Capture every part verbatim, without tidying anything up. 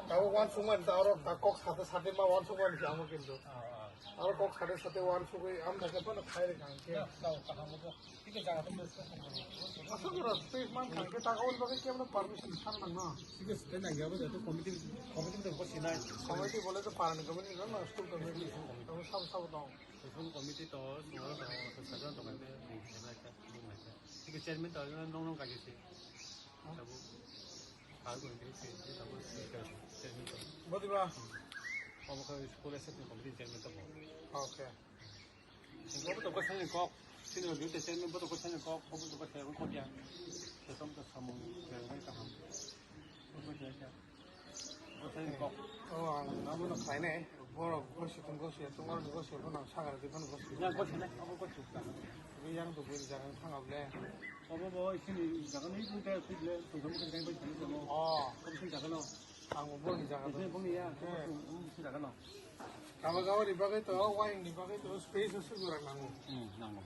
Tabuk uansukmani ta oro ta kok sate sate ma uansukmani se amo kintu. Aro kok sate sate uansugwi amtha khe phano khai rwkha ang khe. Aswk jora space man kha khe ta aboni bagwi kebono permission san nang no. Committee bole to parani committee no, school committee. Tamo sabo sabo tong. School committee to, sabo tong, sajon tong khe, chairman to nong nong kaisa se. Tabuk. Bodiba. Obo khe school assessment committee chairman tamo. Okay. Obo to kwthangni kok, senior youth chairman bo to kwthangni kok, obo to kwthangni kok ya. Setom to samung, bereng kaham. Obo to ya. Kwthangni kok. Oh, ang abono khlainai. Borok gositong gosiya, tongor gosiya, bono sakar di bono gosiya. Ya, gosiya, obo gosiya. Yang to bini jaga thangable. Obo bo isini jaga ni tungte twible tungtham khe kaibai thani jabo. Oh. Obo isini jaga no. Ang bo boni jaga do. Isini boni ya. Obo isini jaga no. Kaba kaba ni bagwi to, wayang ni bagwi to space se jora nango. Hmm, nango.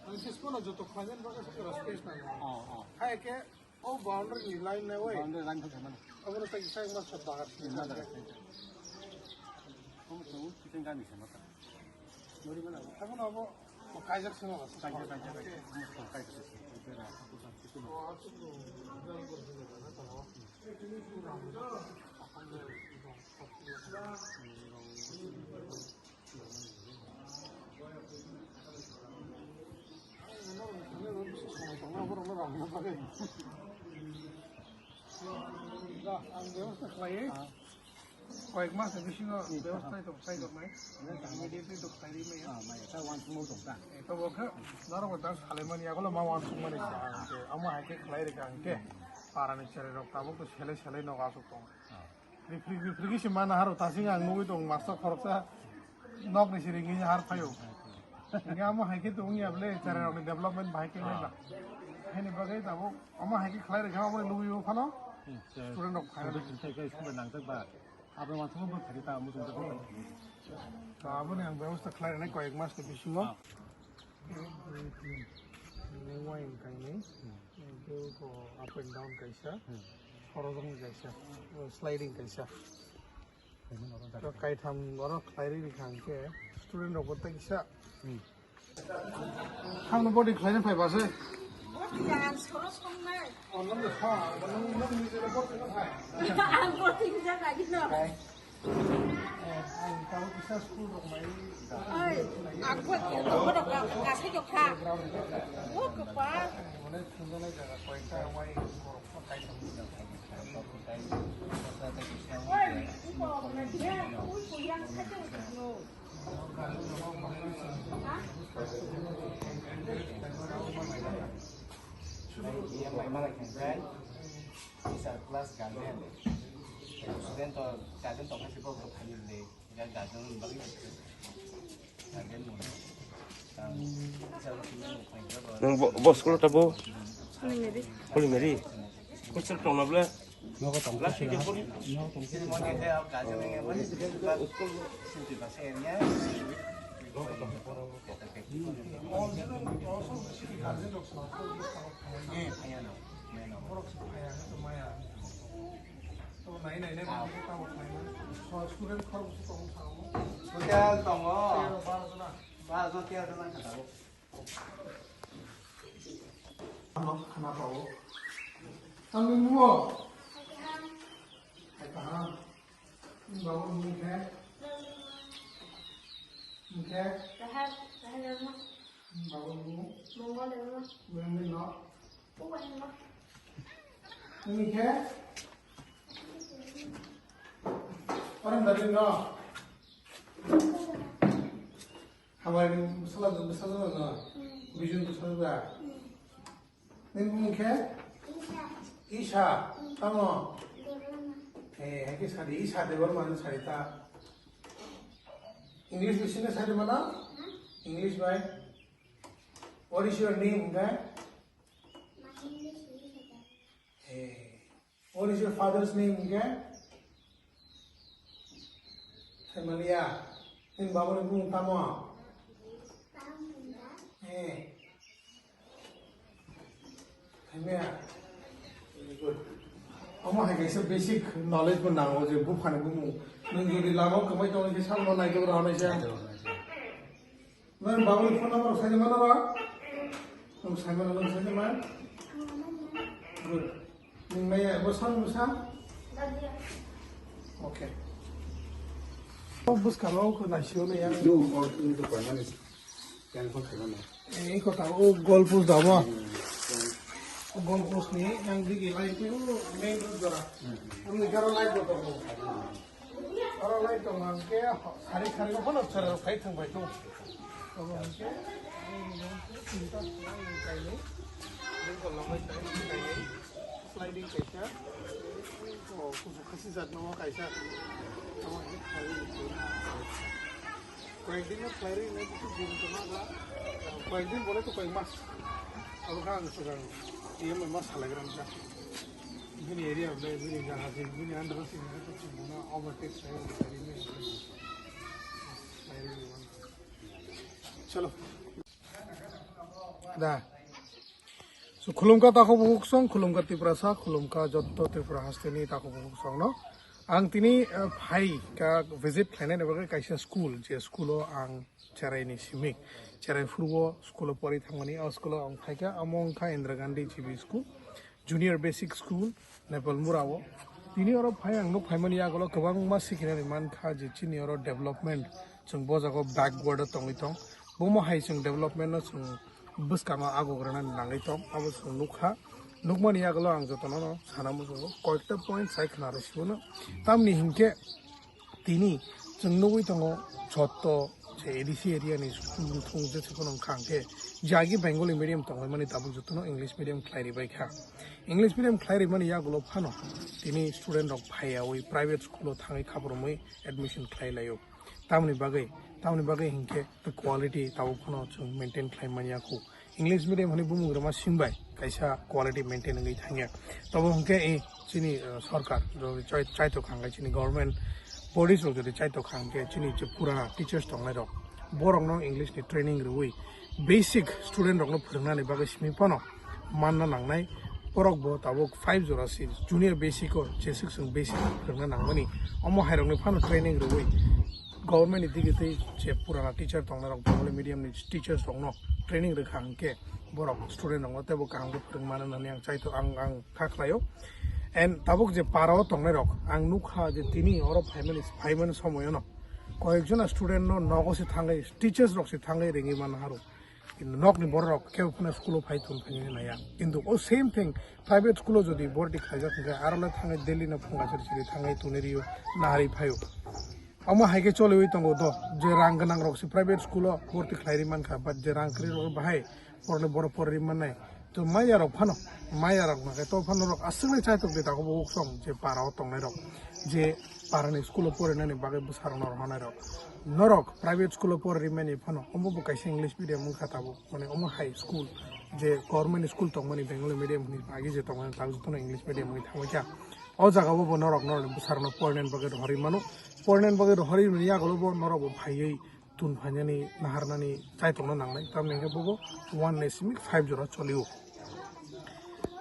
Ang sis kono joto khlainani bagwi se jora space nango. Oh, oh. Hai ke, oh, boundary ni line na wai. Boundary line thang mano. Abo no tagi sai mas bagar. Omo to kitchen gami se mata. Abo no abo. Kaijak sino. Kaijak, kaijak, kaijak. Kaijak. Ang bebostha khlaiwi. Koyek mas ni bisingo bebostha to khlai tong nai. Immediately to khlai ri maya. Ah, maya. Ta uansukmung tong ta. Eh, to bo khe norok bo ta salai mani, yagulo ma uansuk mani sa ang khe. Amo hai khe khlai rikha ang khe. Para ni cherai rok tabuk to selai selai nogo asuk tong. Rifrik rifrik se mana haro tasing ang nugui tong master khoroksa nok ni siring ni har phaio. Hingke amo hai khe tong ya ble cherai rok ni development bahai khe ba. Haini bagwi tabuk amo hai khe khlai rikha amo nugui phano. Student rok phai. Student rok phai khe school nang jak ba. Abo ma thang bo phari ta amo tong jak. To aboni ang bebostha khlai rwnai koyek mas ni bisingo. Ek, dui, tin. Nini wayang kainwi. Tei ko up and down kaisa. Horojongni kaisa. Sliding kaisa. To kaitham borok khlai rikha hwnkhe student rok bo tei kisa. Thangno body khlaina phai ba se. Body ang soro songnai. Oh, nang de kha, nang, nang ni jere body no khai. Ang body ni jaga di no. Khai. Eh, ang tabo kisa school rok mai. Oi, ang body ni rok ka, ka sai rok kha. Bo kapa. Mane thunjana jaga koi ta wai borok khai thang. Oi, upo na dia, ui ko yang sai no. Yang mana kan? Misal kelas guardian. Student to guardian to kasi ko ko kali le. Ya guardian bagi. Guardian mo. Misal ko sini mo ko. Nang bo, bo school ta bo? Holy Mary. Holy Mary. Hostel tong na bla? Nogo tong khe sila. Nogo tong khe sila. Hotel tongo. Baro jona. Baro jona, tear jona kha tongo. Ano khana pao. Ang nungmo. Hai kaham. Babo nung khe. Nung khe. Kaham, kaham mo. Babo nung. Mongol mo. Nung ni no. Uwa ni no. Nung khe. Orang dari no. Hamari bwsala bwsajwk no? Bijun bwsajwk da? Nini bumung khe? Isha. Tamo? Eh, hai khe sadi, Isha Debbarma ni sadi ta. English bising khe sadi mana? English bai. What is your name, hwnkhe? Eh. What is your father's name, hwnkhe? Saimaliya. Nini babani bumung tamo? Eh. Saimaliya. Very good. Omo hai kaisa basic knowledge bo nango je buphani bumung. Nwng jodi lama kwmai tongwi khe sakno naitugwi rw hwnwi se. Nwng babani phone number sai mano ba? Nwng sai mano, nwng sai man? Good. Nwng nai bo san mo sa? Okay. O bwskang o ko naisio ne yang. Yo, o, ini to paimani. Yang phone khaimani. Eh, iko ta o goal post da ba? Goal post ni yang digi lai ko main road jora. Ang ni garo lai ko to. Oro lai tong hwnkhe sari sari no phano chwrai rok khai thwng bai tong. Obo hwnkhe tinta kainwi, bengkol no bai kainwi, sliding kaisa, o kusu khasi jat no kaisa. Obo hwnkhe khlaiwi tong. Koyekdin no khlaiwi nai bisu din tongma ba, koyekdin bole to koyek mas. Abo kha ang swkang E M I mas salai gram kha. Bini area bai, bini jaga se, bini under se, bini to chwng bono overtake sai, sai, sai, sai, chalo. Da. So, khulumkha takhuk bukhuk song, khulumkha Tiprasa, khulumkha jotto Tripura hasteni takhuk bukhuk song no. Ang tini, eh, phai ka visit khlainani bagwi kaisa school, je school o ang cherai ni simi, cherai phuru o school o pori thangmani, o school o ang phaikha, amo wngkha Indira Gandhi G B school. Junior Basic School, Nepal Mura o. Tini oro phai ang nuk phaimani yagulo kwbangma sikhinani mankha je chini oro development, chwng bo jago backward o tongwi tong. Bomo hai chwng development no chwng bwskango agokrana nangwi tong, abo chwng nukha. Nukmani yagulo ang jotono no sana muchungo koyekta point sai khna rw sibano. Tamni hinkhe Tini chwng nugwi tongo, jotto je A D C area ni school thung je se phano wngkha hwnkhe, je agi Bengali medium tonglaimani tabuk jotono English medium khlai ribai kha. English medium khlai rimani yagulo phano tini student rok phaiyaui private school o thangwi khaprumwi admission khlai laio. Tamoni bagwi, tamoni bagwi hinkhe quality tabuk phano chwng maintain khlai manya khu. English medium hwnwi bumung rwma singbai kaisa quality maintain wngwi thangya. Tobo hwnkhe, eh, chini, eh, sorkar, jodi chai-, chaitok kha hwnkhe chini government bodies rok jodi chaitok kha hwnkhe chini je purana teachers tongnai rok, borokno English ni training rwui basic student rokno phwrwngnani bagwi simi phano manna nangnai. Borok bo tabuk five jora se junior basic o jeswk chwng basic phwrwngna nangmani, omo hai rokni phano training rwui government ni digi twi je purana teacher tongnai rok, Bengali medium ni teachers rokno training rwkha hwnkhe borok student rokno teibo kaham khe phwrwng mano hwnwi ang chaito, ang, ang kha khlaio. And tabuk je para o tongnai rok ang nukha je tini oro phaimani, phaimani somoyono koyekjona student no nogo se thangwi, teachers rok se thangwi ringwi manna haro. Kintu nokni borok rok kebo phano school o phai tong phai nai ya. Kintu o same thing private school o jodi borti khlaijak hwnkhe aro le thangwi daily no phunga siri siri thangwi tuni rio nahari phaio. Omo hai khe choliwi tongo do, je rang gwnang rok se private school o borti khlai ri mankha, but je rang kwrwi rok bahai porle borok porri mannai. To maya rok phano, maya rok no khe to phano rok aswk le chaitok de tago bo uksong je para o tongnai rok, je para ni school o porinani bagwi bwsa rok no rohornai rok. Norok private school o porri mani phano omo bo kaisa English medium wngkha tabuk. Mane omo hai school, je government school tongmani Bengali medium hwnwi agi je tongmani tabuk jotono English medium hwnwi thangwi kha. O jaga o bo norok, norokni bwsarokno porinani bagwi rohorwi mano. Porinani bagwi rohorwi mani yagulo bo norok bo phaiwi tun phainani naharnani chaitokno nangnai. Tamni hwnkhe bobo one ni simi five jora cholio.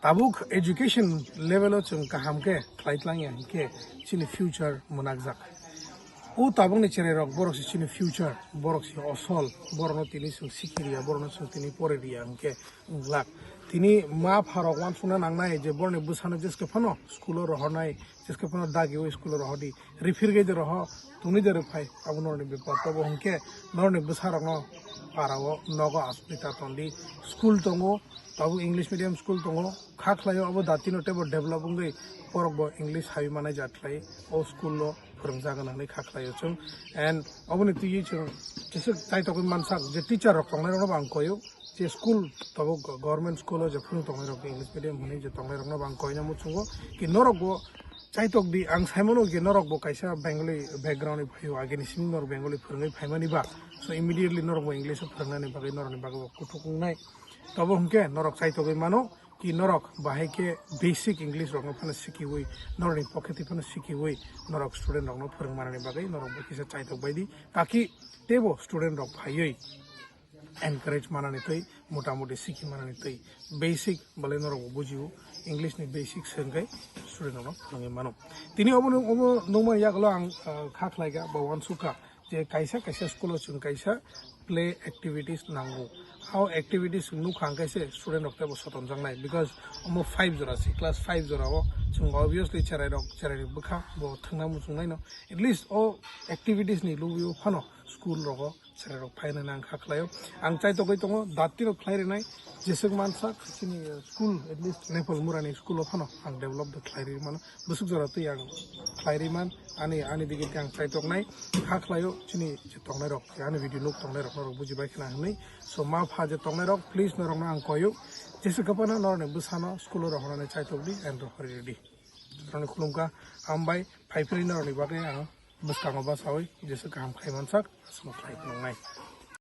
Tabuk education level o chwng kaham khe khlai tlang ya hinkhe chini future mwnakjak. O tabukni cherai rok borok se chini future, borok se osol, borokno tini chwng sikhi riya, borokno chwng tini pori riya hinkhe wng glak. Tini ma pha rok uansukna nangnai je borokni bwsano jeske phano school o rohornai, jeske phano dagiui school o rohordi, rifirgwi de roho, tungwi de rwphai, abo norokni bepar. Tobo hinkhe norokni bwsa rokno para o nogo aswk ta tondi, school tongo, tabuk English medium school tongo, kha khlaio abo datino teibo develop wngwi borok bo English hai manai jat khlai o school o phwrwngjak hwnwi kha khlaio chwng. And oboni twiwi chwng kisa chaitokwi mansak je teacher rok tongnai rokno bo ang koio. School, tabuk government school o je phwrwng tongnai rok, English medium hwnwi je tongnai rokno bo ang koina muchungo ki norok bo chaitok di. Ang sai mano ki norok bo kaisa Bengali background ni phaio, agini simi norok Bengali phwrwngwi phaimani ba, so immediately norok bo English o phwrwngnani bagwi norokni bagwi bo kuthuk wngnai. Tobo hwnkhe norok chaitogwi mano ki norok bahai khe basic English rokno phano sikiwi, norokni pocket phano sikiwi norok student rokno phwrwng manani bagwi norok bo kisa chaitok bai di, taki teibo student rok phaiwi encourage manani twi, motamuti siki manani twi, basic bale norok bo bujio, English ni basic swngkhe student rokno phwrwngwi mano. Tini obo, obo nungmani yagulo ang, ah, kha khlai kha ba uansukha je kaisa kaisa school o chwng kaisa play activities nango. How activities nukha hwnkhe se student rok teibo sotonjaknai, because omo five jora se, class five jora o chwng obviously cherai rok, cherai rok bwkha bo thwngna muchungnaino, at least o activities ni lubio phano school rogo cherai rok phainani ang kha khlaio. Ang chaitogwi tongo, dati rok khlai rinai, jeswk mansa chini school, at least Nepal Murani school o phano ang develop de khlai ri mano, bwswk jora twi ang khlai ri man, ani, ani digi ang chaitoknai, kha khlaio chini je tongnai rok, ani video nuk tongnai rok norok bujibai khna hwnwi. So ma pha je tongnai rok, please norokno ang koyo, jeswk kwphano norokni bwsano school o rohornani chaitok di and rohorwi rw di. Norokni khulumkha, hambai, phaiphri norokni bagwi ang bwskango basawi jeswk kaham khai mansak, aswkno khlai phunuknai.